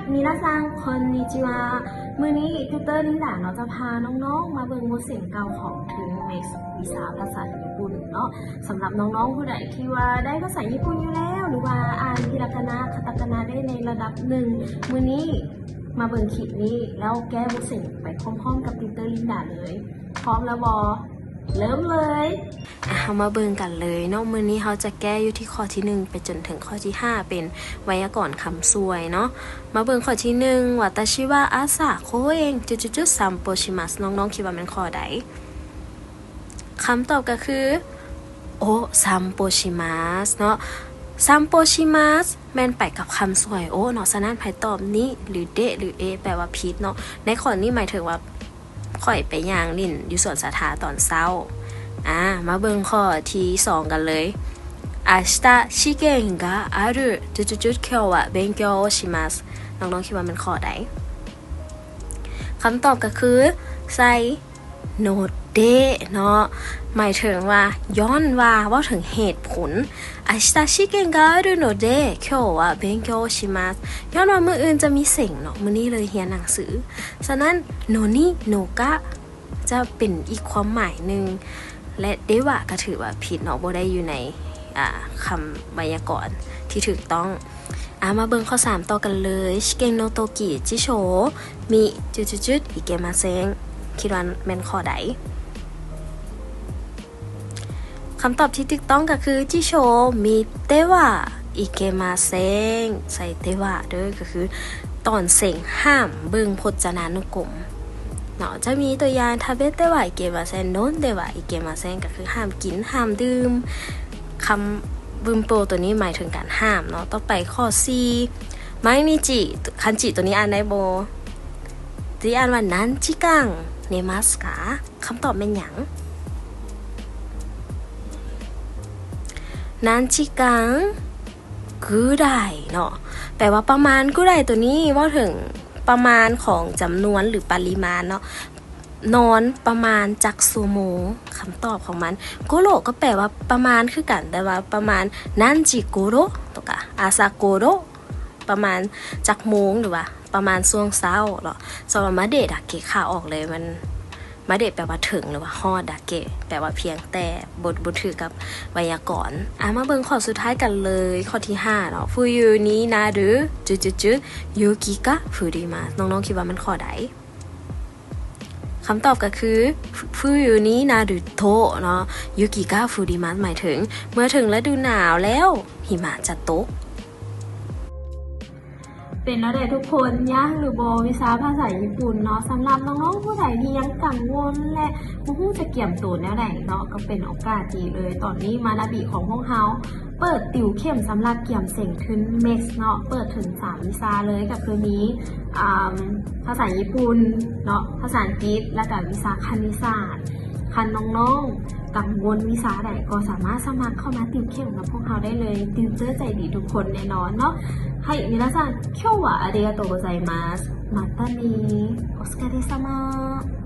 皆さんこんにちは。 ມື້ນີ້ Tutor Linda ເນາະ ຈະພານ້ອງໆມາເບິ່ງບົດເສັງເກົ່າຂອງທຶນ Max ວິຊາພາສາຍີ່ປຸ່ນເນາະ. ສຳລັບນ້ອງໆຜູ້ໃດທີ່ວ່າໄດ້ພາສາຍີ່ປຸ່ນຢູ່ແລ້ວ ຫຼືວ່າອ່ານຮິຣາການະ ຄາຕາການະໄດ້ໃນລະດັບໜຶ່ງ ມື້ນີ້ມາເບິ່ງຄລິບນີ້ ແລ້ວແກ້ບົດເສັງໄປພ້ອມໆກັບ Tutor Linda ເລີຍ. ພ້ອມແລ້ວບໍ່? ເລີ່ມເລີຍ. ອ່ະ ເຮົາມາເບິ່ງກັນເລີຍເນາະ. ມື້ນີ້ເຮົາຈະແກ້ຢູ່ທີ່ຂໍ້ທີໜຶ່ງໄປຈົນເຖິງຂໍ້ທີຫ້າ ເປັນໄວຍາກອນຄຳຊ່ວຍເນາະ. ມາເບິ່ງຂໍ້ທີໜຶ່ງ 私は朝公園 ຈຸດໆໆ 散歩します ນ້ອງໆຄິດວ່າແມ່ນຂໍ້ໃດ? ຄຳຕອບກໍຄື お散歩します ເນາະ. 散歩します ແມ່ນໄປກັບຄຳຊ່ວຍ お ເນາະ. ສະນັ້ນໃຜຕອບ に ຫຼື で ຫຼື え ແປວ່າຜິດເນາະ. ໃນຂໍ້ນີ້ໝາຍເຖິງວ່າ ຂ້ອຍໄປຍ່າງຫຼິ້ນຢູ່ສວນສາທາຕອນເຊົ້າ. ອ່າ ມາເບິ່ງຂໍ້ທີສອງກັນເລີຍ. 明日試験がある ຈຸດໆໆ 今日は勉強をします ນ້ອງໆຄິດວ່າແມ່ນຂໍ້ໃດ? ຄຳຕອບກໍຄື ໄຊໂນເດະ ເນາະ. ໝາຍເຖິງວ່າ ຍ້ອນວ່າ ເວົ້າເຖິງເຫດຜົນ. 明日試験があるので、今日は勉強をします ຍ້ອນວ່າມື້ອື່ນຈະມີເສັງເນາະ ມື້ນີ້ເລີຍຮຽນໜັງສື. ສະນັ້ນ のに のが ຈະເປັນອີກຄວາມໝາຍໜຶ່ງ ແລະ では ກໍຖືວ່າຜິດເນາະ ບໍ່ໄດ້ຢູ່ໃນ ອ່າ ຄຳໄວຍາກອນທີ່ຖືກຕ້ອງ. ອ່າ ມາເບິ່ງຂໍ້ສາມຕໍ່ກັນເລີຍ. 試験の時辞書を見 ຈຸດໆໆ いけません ຄິດວ່າແມ່ນຂໍ້ໃດ? ຄຳຕອບທີ່ຖືກຕ້ອງກໍຄື 辞書を見てはいけません ໃສ່では ເດີ ກໍຄືຕອນເສັງຫ້າມເບິ່ງພົດຈະນານຸກົມເນາະ. ຈະມີຕົວຢ່າງ 食べてはいけません 飲んではいけません ກໍຄືຫ້າມກິນ ຫ້າມດື່ມ. ຄຳ 文法 ຕົວນີ້ໝາຍເຖິງການຫ້າມເນາະ. ຕໍ່ໄປຂໍ້ສີ່ 毎日 漢字 ຕົວນີ້ອ່ານໄດ້ບໍ່? ຈະອ່ານວ່າ 何時間寝ますか ຄຳຕອບແມ່ນຫຍັງ? 何時間 ぐらい ເນາະ ແປວ່າປະມານ ぐらい ຕົວນີ້ເວົ້າເຖິງປະມານຂອງຈຳນວນ ຫຼື ປະລິມານເນາະ. ນອນປະມານຈັກຊົ່ວໂມງ? ຄຳຕອບຂອງມັນ ごろ ກໍແປວ່າປະມານຄືກັນ ແຕ່ວ່າປະມານ 何時ごろ ໂຕກະ 朝ごろ ປະມານຈັກໂມງ ຫຼືວ່າປະມານຊ່ວງເຊົ້າເນາະ. ສຳລັບ まで ດາເກະ ຂາອອກເລີຍ ມັນ まで ແປວ່າເຖິງ ຫຼືວ່າຮອດ ດາເກະ ແປວ່າພຽງແຕ່ ບໍ່ ບໍ່ຖືກກັບໄວຍາກອນ. ອ່າ ມາເບິ່ງຂໍ້ສຸດທ້າຍກັນເລີຍ ຂໍ້ທີຫ້າເນາະ. 冬になる ຈຸດໆໆ 雪が降ります ນ້ອງໆຄິດວ່າແມ່ນຂໍ້ໃດ? ຄຳຕອບກໍຄື 冬になると ເນາະ 雪が降ります ໝາຍເຖິງເມື່ອເຖິງລະດູໜາວແລ້ວ ຫິມະຈະຕົກ. ເປັນແນວໃດທຸກຄົນ ຍາກຫຼືບໍ່ ວິຊາພາສາຍີ່ປຸ່ນເນາະ? ສຳລັບນ້ອງໆຜູ້ໃດທີ່ຍັງກັງວົນ ແລະ ບໍ່ຮູ້ຈະກຽມໂຕແນວໃດເນາະ ກໍເປັນໂອກາດດີເລີຍ. ຕອນນີ້ມານາບິຂອງພວກເຮົາ ເປີດຕິວເຂັມສຳລັບກຽມເສັງທຶນ Max ເນາະ ເປີດເຖິງສາມວິຊາເລີຍ ກໍຄືມີ ອ່າ ພາສາຍີ່ປຸ່ນເນາະ ພາສາອັງກິດ ແລ້ວກໍວິຊາຄະນິດສາດ. ຄັນນ້ອງໆກັງວົນວິຊາໃດ ກໍສາມາດສະໝັກເຂົ້າມາຕິວເຂັມກັບພວກເຮົາໄດ້ເລີຍ ຕິວເຕີໃຈດີທຸກຄົນແນ່ນອນເນາະ. はい、皆さん、今日はありがとうございます。またね。お疲れ様。